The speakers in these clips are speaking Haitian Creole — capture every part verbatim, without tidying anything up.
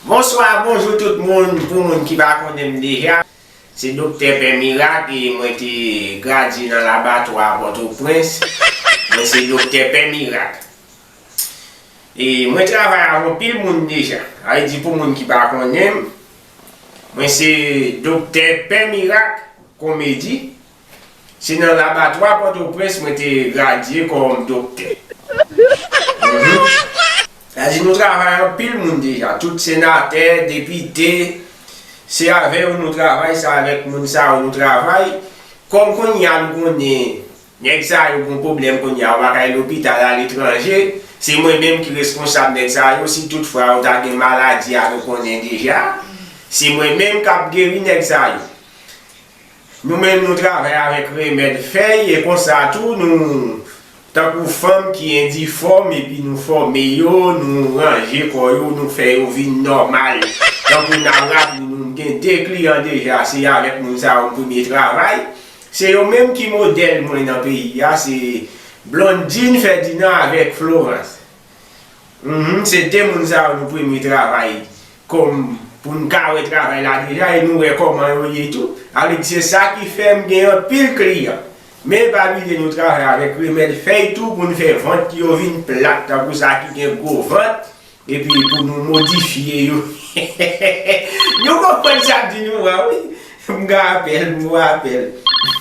Bonswa, bonjou tout moun. Pou moun ki pa konnen m deja, se Doktè Pè Mirak e mwen te gradye nan labatwa Pòtoprens. Mwen se Doktè Pè Mirak. E mwen travay avè anpil moun deja. Sa vle di pou moun ki pa konnen m, mwen se Doktè Pè Mirak, komedi. Se nan labatwa Pòtoprens mwen te gradye kòm doktè. Mhm. Sa di nou travay anpil moun deja. Tout senatè, depite, se avè yo nou travay, se avèk moun sa yo nou travay. Kòm kounye a nou konnen nèg sa yo gon pwoblèm kounye a, yo pa ka al lopital aletranje, se mwen menm ki reskonsab nèg sa yo. Si toutfwa yo ta gen maladi a nou konnen deja, se mwen menm k ap geri nèg sa yo. Nou menm nou travay avèk remèd fèy e konsa tou nou, tankou fanm ki endifòm epi nou fòme yo, nou ranje kò yo, nou fè yo vin nòmal. Tankou n ap raple nou, m gen de kliyan deja, se avèk moun sa yo m premye travay. Se yo menm ki modèl mwen nan peyi a, se Blondine Ferdinand avèk Florence. Mhm, se de moun sa yo nou premye travay kòm pou n ka wè travay la deja e nou wè kòman yo ye tou. Sa vle di se sa ki fè m gen anpil kliyan. Men pa bliye nou travay avèk remèd fèy tou pou n fè vant yo vin plat tankou sa ki gen gwo vant epi pou nou modifye yo. Nou konprann sa m di nou an wi. M gen apèl, m gen apèl.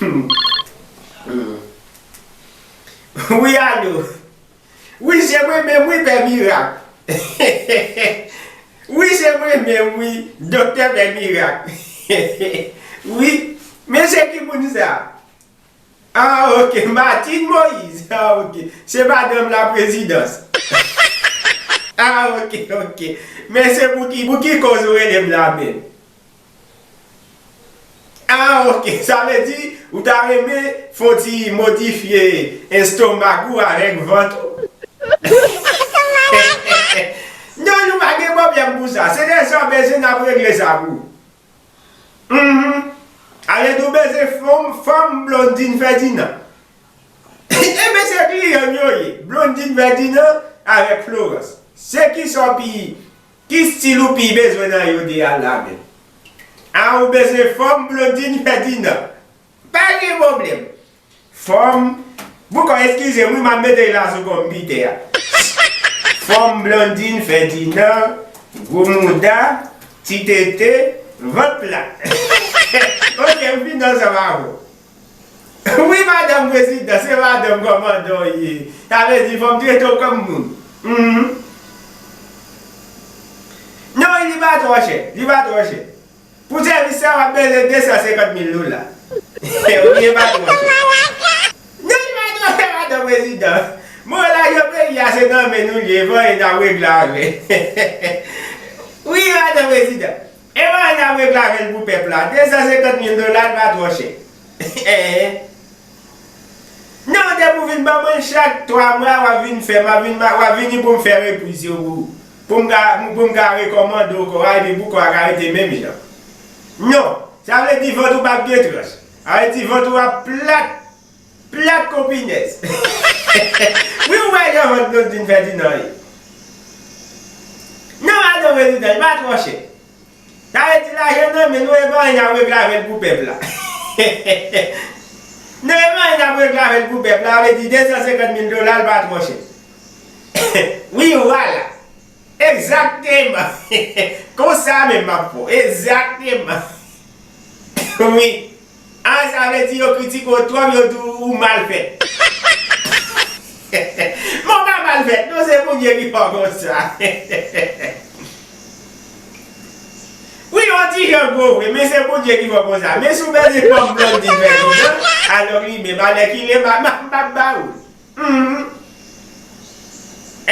Hmm. Wi, alo. Wi, se mwen menm, wi, Pè Mirak. Wi, se mwen menm, wi, Doktè Pè Mirak. Wi, men se ki moun sa? Ah, ok, Martine Moïse. Ah, ok. Se madanm laprezidans. Ah, ok, ok. Men se pou ki, pou ki kòz ou rele m la menm? Ah, ok. Sa vle di, ou ta renmen fè yon ti modifye estomak ou avèk vant ou? Non, nou pa gen pwoblèm pou sa. Se de sa w bezwen, n ap regle sa pou ou. Mhm. Ale tou bezwen fanm, fanm Blondine Ferdinand. Ebyen se kliyan m yo ye. Blondine Ferdinand avèk Florence. Se ki sa w pi, ki stil ou pi bezwen nan yo de a la menm? A, ou bezwen fanm Blondine Ferdinand. Pa gen pwoblèm. Fanm, boukò, eskize m wi, m ap mete l la sou konpitè a. Fanm Blondine Ferdinand, gwo mouda, ti tete, vant plat. Ok, m fin ansanm avè w. Wi, madanm prezidan, se madanm kòmandan w ye. Sa vle di fò m trete w kòm moun. Mhm. Non, li pa twò chè, li pa twò chè. Pou sèvis sa, w ap bezwen de san senkant mil dola. Wi, e pa twò chè. Non, li pa twò chè, madanm prezidan. Bon, lajan peyi a se nan men nou l ye, fò n ap regle avè l. Wi, madanm prezidan. E pa anyen n ap regle avè l pou pèp la. De san senkant mil dola, l pa twò chè. Eh. Non, depi w vin ban mwen chak twa mwa, w ap vin fè, m ap vin, w ap vini pou m fè repriz yo pou, pou m ka, pou m ka rekòmande w kò a, epi pou kò a ka rete menm jan. Non, sa vle di vant ou p ap gen tranch. Sa vle di vant ou ap plat, plat kon pinèz. Wi, ou wè jan vant Blondine Ferdinand ye. Non, madanm prezidan, li pa twò chè. Sa vle di lajan nan men nou, e pa anyen n ap regle avè l pou pèp la. Non, e pa anyen n ap regle avè l pou pèp la, sa vle di de san senkant mil dola, l pa twò chè. Wi, vwala. Egzakteman. Konsa menm m ap fè w. Egzakteman. Wi. Ah, sa vle di yo kritike w twòp, yo di w ou mal fèt. Men w pa mal fèt, non, se Bondye ki fè w konsa. Wi, yon ti jan gwo vre, men se Bondye ki fè w konsa. Men si w bezwen fanm Blondine Ferdinand, alò li menm, alèkile, m a, m a, m ap ba ou l. Mhm.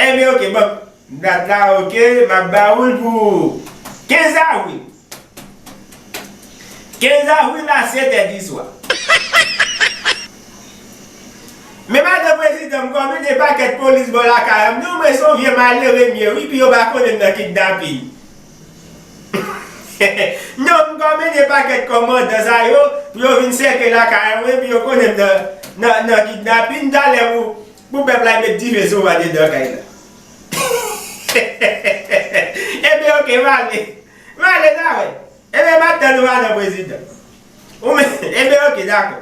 Enben, ok, bon. Dat la, ok, m ap ba ou l pou kenz avril. Kenz avril a sèt è di swa. Men madanm prezidan, m kòmande pakèt polis bò lakay an. Non, mwen se yon vye malere m ye, wi, pou yo pa konnen m nan kidnapin. Non, m kòmande pakèt kòmandan sa yo, pou yo vin sèke lakay an, wi, pou yo konnen m nan, nan, nan kidnapin. Talè pou, pou pèp la met dife sou w andedan kay la. Ebyen, ok, E m ale. M ale sa vre. Ebyen, m ap tann ou madan prezidan. Ou men, ebyen, oke, dakò.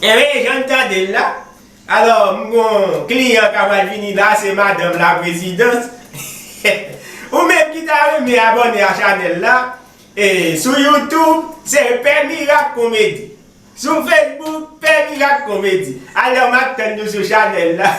Ebyen, jan n tande l la. Alò, m gon kliyan k ap al vini la, se madanm la prezidans. Ou menm ki ta renmen abòne a chanèl la, e, sou YouTube, se Pè Mirak Komedi. Sou Facebook, Pè Mirak Komedi. Alò, m ap tann nou sou chanèl la.